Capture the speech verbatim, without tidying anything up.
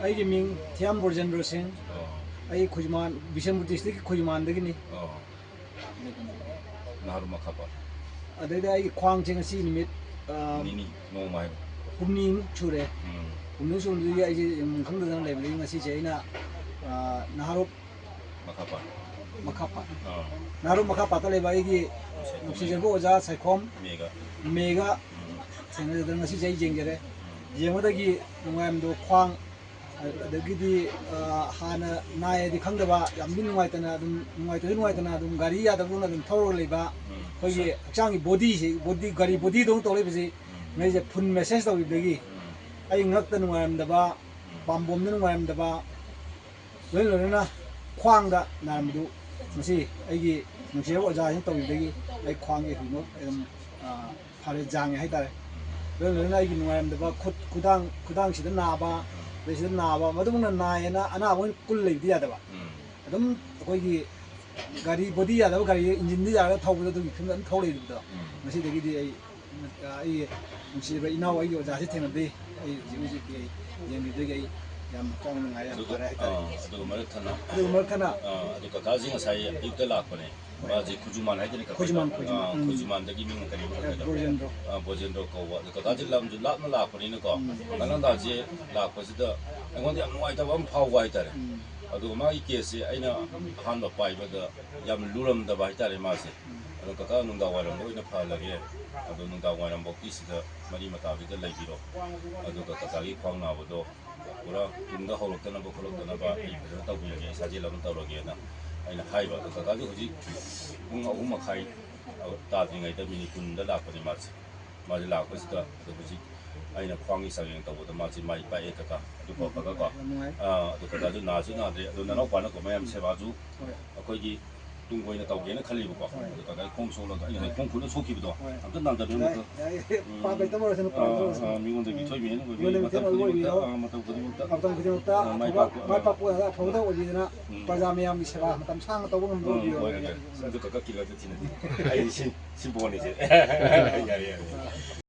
ꯑꯩꯒꯤ ꯃꯤꯡ ꯊꯤꯌꯥꯝ ꯕ꯭ꯔꯣꯖꯦꯟꯗ꯭ꯔꯣ ꯁꯤꯡ꯫ ꯑꯣ꯫ ꯑꯩ ꯈꯨꯖꯃꯥꯟ, ꯕꯤꯁꯦꯝꯄꯨꯔ district ꯀꯤ ꯈꯨꯖꯃꯥꯟꯗꯒꯤꯅꯤ꯫ ꯑꯣ꯫ ꯅꯍꯥꯔꯣꯜ ꯃꯈꯥ ꯄꯥꯜ꯫ ꯑꯗꯩꯗ ꯑꯩꯒꯤ ꯈ꯭ꯋꯥꯡꯁꯦ ꯉꯁꯤ ꯅꯨꯃꯤꯠ, ꯑ, ꯅꯤꯅꯤ, ꯅꯣꯡꯃ ꯍꯥꯏꯕ꯫ ꯍꯨꯝꯅꯤꯃꯨꯛ ꯁꯨꯔꯦ꯫ ꯎꯝ꯫ ꯍꯨꯝꯅꯤ ꯁꯨꯕꯗꯒꯤ ꯑꯩꯁꯦ ꯌꯨꯝ ꯈꯪꯗꯗꯅ ꯂꯩꯕꯗꯒꯤ ꯉꯁꯤꯁꯦ ꯑꯩꯅ, ꯑ, ꯅꯍꯥꯔꯣꯜ ꯃꯈꯥ ꯄꯥꯜ꯫ ꯃꯈꯥ ꯄꯥꯜ꯫ ꯑꯥ꯫ ꯅꯍꯥꯔꯣꯜ ꯃꯈꯥ ꯄꯥꯜꯗ ꯂꯩꯕ ꯑꯩꯒꯤ ꯁꯥꯏꯈꯣꯝ ꯅꯨꯡꯁꯤꯖꯕ ꯑꯣꯖꯥ ꯁꯥꯏꯈꯣꯝ ꯃꯦꯒ꯫ ꯃꯦꯒ ꯎꯝ꯫ ꯊꯦꯡꯅꯖꯗꯅ ꯉꯁꯤꯁꯦ ꯑꯩ ꯌꯦꯡꯖꯔꯦ꯫ ꯎꯝ꯫ ꯌꯦꯡꯕꯗꯒꯤ ꯅꯨꯡꯉꯥꯏꯔꯝꯗꯕ ꯈ꯭ꯋꯥꯡ, ꯑꯗꯒꯤꯗꯤ, ꯑ, ꯍꯥꯟꯅ ꯅꯥꯏ ꯍꯥꯏꯗꯤ ꯈꯪꯗꯕ, ꯌꯥꯝꯗꯤ ꯅꯨꯡꯉꯥꯏꯇꯅ ꯑꯗꯨꯝ, ꯅꯨꯡꯉꯥꯏꯇꯁꯨ ꯅꯨꯡꯉꯥꯏꯇꯅ ꯑꯗꯨꯝ ꯒꯥꯔꯤ ꯌꯥꯗꯕꯗꯧꯅ ꯑꯗꯨꯝ ꯊꯧꯔꯒ ꯂꯩꯕ, ꯎꯝ꯫ ꯑꯩꯈꯣꯏꯒꯤ ꯍꯛꯆꯥꯡꯒꯤ body ꯁꯦ, body, ꯒꯥꯔꯤ body ꯗꯧꯅ ꯇꯧ ꯂꯩꯕꯁꯤ ꯎꯝ꯫ ꯉꯩꯁꯦ full massage ꯇꯧꯈꯤꯕꯗꯒꯤ ꯎꯝ꯫ ꯑꯩ ꯉꯛꯇ ꯅꯨꯡꯉꯥꯏꯔꯝꯗꯕ, ꯎꯝ꯫ ꯄꯥꯝꯕꯣꯝꯗ ꯅꯨꯡꯉꯥꯏꯔꯝꯗꯕ, ꯂꯣꯏꯅ ꯂꯣꯏꯅꯅ ꯈ꯭ꯋꯥꯡꯗ ꯅꯥꯔꯝꯕꯗꯨ ꯉꯁꯤ ꯑꯩꯒꯤ ꯅꯨꯡꯁꯤꯔꯕ ꯑꯣꯖꯥꯁꯤꯅ ꯇꯧꯕꯤꯕꯗꯒꯤ ꯑꯩ ꯈ꯭ꯋꯥꯡꯒꯤ ꯍꯧꯖꯤꯛꯃꯛ ꯑꯗꯨꯝ, ꯑ, ꯐꯔꯦ, ꯖꯥꯡꯉꯦ ꯍꯥꯏꯇꯥꯔꯦ꯫ ꯂꯣꯏꯅ ꯂꯣꯏꯅꯅ ꯑꯩꯒꯤ ꯅꯨꯡꯉꯥꯏꯔꯝꯗꯕ ꯈꯨꯠ, ꯈꯨꯗꯥꯡ, ꯈꯨꯗꯥꯡꯁꯤꯗ ꯅꯥꯕ, ꯑꯗꯩ ꯁꯤꯗ ꯅꯥꯕ, ꯃꯗꯨꯃꯛꯅ ꯅꯥꯏꯌꯦꯅ ꯑꯅꯥꯕ ꯑꯣꯏꯅ ꯀꯨꯜ ꯂꯩꯕꯗꯤ ꯌꯥꯗꯕ꯫ ꯎꯝ꯫ ꯑꯗꯨꯝ ꯑꯩꯈꯣꯏꯒꯤ ꯒꯥꯔꯤ body ꯌꯥꯗꯕ ꯒꯥꯔꯤ engine ꯗ ꯌꯥꯔꯒ ꯊꯧꯕꯗꯣ ꯑꯗꯨꯒꯤ ꯐꯤꯕꯝꯗ ꯑꯗꯨꯝ ꯊꯧ ꯂꯩꯕꯗꯣ꯫ ꯎꯝ꯫ ꯉꯁꯤꯗꯒꯤꯗꯤ ꯑꯩ ꯑꯩꯒꯤ ꯅꯨꯡꯁꯤꯕ ꯏꯅꯥꯎ, ꯑꯩꯒꯤ ꯑꯣꯖꯥꯁꯤ ꯊꯦꯡꯅꯕꯗꯒꯤ ꯑꯩ ꯍꯧꯖꯤꯛ ꯍꯧꯖꯤꯛꯇꯤ ꯑꯩ ꯌꯦꯡꯕꯤꯕꯗꯒꯤ ꯑꯩ ꯌꯥꯝ ꯍꯛꯆꯥꯡ ꯅꯨꯡꯉꯥꯏꯔꯦ, ꯌꯥꯝ ꯑꯗꯨꯒ, ꯐꯔꯦ ꯍꯥꯏꯇꯥꯔꯦ꯫ ꯑꯥ, ꯑꯗꯨꯒ ꯃꯔꯛ ꯊꯠꯅ, ꯑꯗꯨꯒ ꯃꯔꯛ ꯊꯠꯅ ꯑꯥ, ꯑꯗꯨ ꯀꯀꯥꯁꯤ ꯉꯁꯥꯏ ꯑꯌꯨꯛꯇ ꯂꯥꯛꯄꯅꯦ꯫ ꯃꯥꯁꯦ ꯈꯨꯖꯨꯃꯥꯟ ꯍꯥꯏꯗꯣꯏꯅꯦ, ꯀꯀꯥ? ꯈꯨꯖꯨꯃꯥꯟ, ꯈꯨꯖꯨꯃꯥꯟ, ꯑꯥ, ꯎꯝ꯫ ꯈꯨꯖꯨꯃꯥꯟꯗꯒꯤ ꯃꯤꯡ ꯀꯔꯤ ꯑꯃ ꯑꯦ, ꯈꯪꯗꯕ? ꯕ꯭ꯔꯣꯖꯦꯟꯗ꯭ꯔꯣ꯫ ꯑꯥ, ꯕ꯭ꯔꯣꯖꯦꯟꯗ꯭ꯔꯣ ꯀꯧꯕ꯫ ꯑꯗꯨ ꯀꯀꯥꯁꯦ ꯂꯝꯁꯨ ꯂꯥꯞꯅ ꯂꯥꯛꯄꯅꯤꯅꯀꯣ, ꯎꯝ꯫ ꯅꯥꯂꯟꯗꯥꯁꯦ ꯂꯥꯛꯄꯁꯤꯗ ꯑꯩꯉꯣꯟꯗ ꯌꯥꯝ ꯅꯨꯡꯉꯥꯏꯇꯕ ꯑꯃ ꯐꯥꯎꯕ ꯍꯥꯏꯇꯥꯔꯦ꯫ ꯎꯝ꯫ ꯑꯗꯨꯒ ꯃꯥꯒꯤ case ꯁꯦ ꯑꯩꯅ ꯑꯍꯥꯟꯕ ꯄꯥꯏꯕꯗ ꯌꯥꯝ ꯂꯨꯔꯝꯗꯕ ꯍꯥꯏꯇꯥꯔꯦ ꯃꯥꯁꯦ꯫ ꯑꯗꯣ ꯀꯀꯥ ꯅꯨꯡꯗꯥꯡ ꯋꯥꯏꯔꯝꯗ ꯑꯣꯏꯅ ꯐꯍꯜꯂꯒꯦ, ꯑꯗꯣ ꯅꯨꯡꯗꯥꯡ ꯋꯥꯏꯔꯝꯐꯥꯎꯗꯤ ꯁꯤꯗ ꯃꯔꯤ ꯃꯇꯥꯕꯤꯗ ꯂꯩꯕꯤꯔꯣ, ꯑꯗꯨꯒ ꯀꯀꯥꯒꯤ ꯈ꯭ꯋꯥꯡ ꯅꯥꯕꯗꯣ ꯄꯨꯔꯥ ꯇꯨꯡꯗ ꯍꯧꯔꯛꯇꯅꯕ ꯈꯣꯠꯂꯛꯇꯅꯕ ꯑꯩ ꯐꯖꯅ ꯇꯧꯕꯤꯔꯒꯦ, ꯑꯩ ꯁꯥꯖꯦꯜ ꯑꯃ ꯇꯧꯔꯒꯦꯅ ꯑꯩꯅ ꯍꯥꯏꯕ꯫ ꯑꯗꯣ ꯀꯀꯥꯁꯨ ꯍꯧꯖꯤꯛ ꯄꯨꯡ ꯑꯍꯨꯝ ꯃꯈꯥꯏ ꯇꯥꯗ꯭ꯔꯤꯉꯩꯗ minute ꯀꯨꯟꯗ ꯂꯥꯛꯄꯅꯦ ꯃꯥꯁꯦ꯫ ꯃꯥꯁꯦ ꯂꯥꯛꯄꯁꯤꯗ ꯑꯗꯣ ꯍꯧꯖꯤꯛ ꯑꯩꯅ ꯈ꯭ꯋꯥꯡꯒꯤ ꯆꯥꯡꯌꯦꯡ ꯇꯧꯕꯗ ꯃꯥꯁꯦ ꯃꯥꯏ ꯄꯥꯛꯑꯦ ꯀꯀꯥ꯫ ꯑꯗꯨ ꯐꯕꯒꯀꯣ꯫ ꯌꯥꯝ ꯅꯨꯡꯉꯥꯏ꯫ ꯑꯥ, ꯑꯗꯨ ꯀꯀꯥꯁꯨ ꯅꯥꯁꯨ ꯅꯥꯗ꯭ꯔꯦ꯫ ꯑꯗꯨ ꯅꯅꯥꯎꯄꯥꯅꯀꯣ ꯃꯌꯥꯝ ꯁꯦꯕꯥꯁꯨ ꯍꯣꯏ꯫ ꯑꯩꯈꯣꯏꯒꯤ ꯇꯨꯡ ꯀꯣꯏꯅ ꯇꯧꯒꯦꯅ ꯈꯜꯂꯤꯕꯀꯣ꯫ ꯍꯣꯏ꯫ ꯑꯗꯨ ꯀꯀꯥꯒꯤ ꯈꯣꯡ ꯁꯣꯛꯂꯒ ꯑꯩ ꯉꯁꯥꯏ ꯍꯣꯏ꯫ ꯈꯣꯡ ꯈꯨꯠꯅ ꯁꯣꯛꯈꯤꯕꯗꯣ ꯍꯣꯏ꯫ ꯑꯝꯇ ꯅꯥꯟꯊꯕꯤꯌꯨ ꯌꯥꯏ, ꯑꯃꯨꯛꯇ꯫ ꯌꯥꯏ꯫ ꯎꯝ꯫ ꯄꯥꯞ ꯂꯩꯇꯕ ꯑꯣꯏꯔꯁꯅꯨ, ꯑꯥ, ꯄꯥꯞ ꯂꯩꯇꯕ ꯑꯣꯏꯔꯁꯅꯨ꯫ ꯑꯥ, ꯃꯤꯉꯣꯟꯗꯒꯤ ꯎꯝ꯫ ꯊꯣꯏꯕ ꯍꯦꯟꯅ ꯃꯤꯉꯣꯟꯗꯒꯤ ꯑꯣꯏꯕꯤꯌꯨ꯫ ꯊꯣꯏꯕ ꯑꯣꯏꯕꯤꯌꯨ꯫ ꯑꯥ, ꯃꯇꯝ ꯈꯨꯗꯤꯡꯃꯛꯇ꯫ ꯃꯇꯝ ꯈꯨꯗꯤꯡꯃꯛꯇ ꯑꯥ, ꯃꯥꯏ ꯑꯐꯕ, ꯄꯥꯛꯄ, ꯃꯥꯏ ꯑꯥ꯫ ꯄꯥꯛꯄ ꯑꯣꯏꯔꯒ ꯑꯐꯕꯗ ꯑꯣꯏꯕꯤꯗꯅ ꯎꯝ꯫ ꯄ꯭ꯔꯖꯥ ꯃꯌꯥꯝꯒꯤ ꯁꯦꯕꯥ ꯃꯇꯝ ꯁꯥꯡꯅ ꯇꯧꯕ ꯉꯝꯕ ꯎꯝ, ꯑꯣꯏꯕꯤꯌꯨ꯫ ꯑꯣꯏꯔꯒꯦ꯫ ꯑꯗꯨ ꯀꯀꯥ ꯀꯤꯂꯔꯗ ꯊꯤꯟꯅꯗꯤ꯫ ꯑꯩ ꯁꯤꯟ-, ꯁꯤꯟꯕꯣꯟꯅꯤꯁꯦ꯫ ꯌꯥꯔꯦ, ꯌꯥꯔꯦ꯫